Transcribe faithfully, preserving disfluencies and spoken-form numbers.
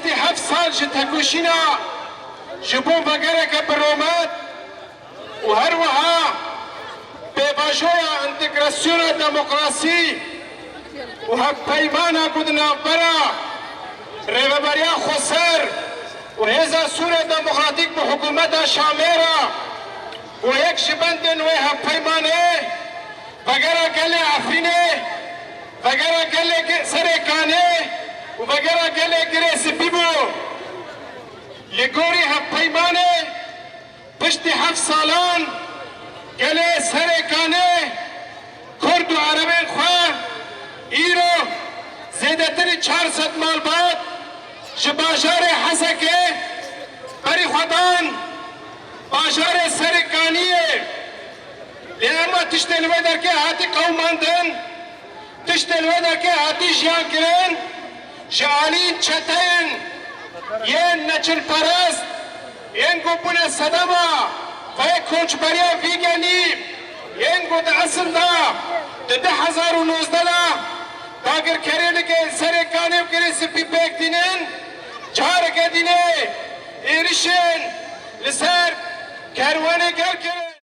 Heft sal ji tekoşîna ji bo vegereke bi rûmet û her wiha pêvajoya entegrasyona demokrasî û hevpeymana ku di navbera Rêveberiya Xweser û Hêza Sûriya Demokratîk bi Hikûmeta Şamê re û yek ji bendên wê hevpeymanê vegera gelê Efrînê, vegera gelê Gi-, Serê Kanê û vegera gelê Girê Spî bû. Li gorî hevpeymanê, piştî heft salan gelê Serê Kanê Kurd û Erebên xwe îro zêdetirî çar sed malbat ji bajarê Hesekê berî xwe dan bajarê Serê Kaniyê. Lê ema tiştê li wê derkê hatî qewimandin, tiştê li wê derkê hatî jiyan kirin, ji alî çeteyên yên neçilperest, yên ku bûne sedema vê koçberiya vî genî, yên ku di esil de di du hezar û nozdeh de dagirkerê li gel Serê Kanê û Girê Spî pêk tînin, careke dînê êrişên li ser kerwanê gel kirin.